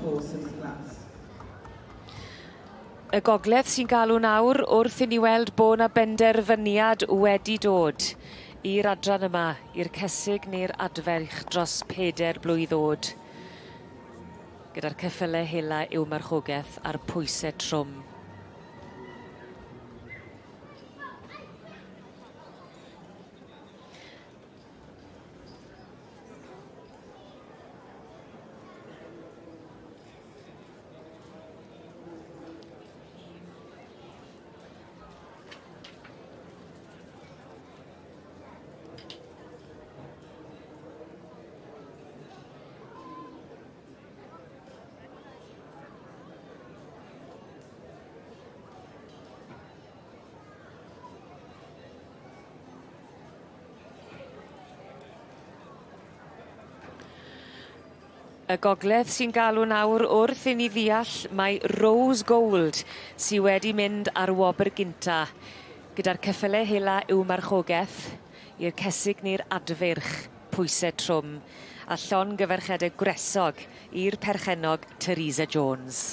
horse in the class. Y gogledd sy'n galw nawr wrth i ni weld bo' 'na benderfyniad wedi dod i'r adran yma, i'r cesig neu'r adferch dros peder blwydd o'd. Gyda'r ceffyle hela i'w marchogeth a'r pwyse trwm. Y gogledd sy'n galw nawr wrth i ni ddeall mai Rose Gold sy wedi mynd ar wobr gynta gyda'r ceffyle hela i'w marchogeth i'r cesig neu'r adfeirch pwyse trwm a llongyfarchiade gwresog i'r perchennog Teresa Jones.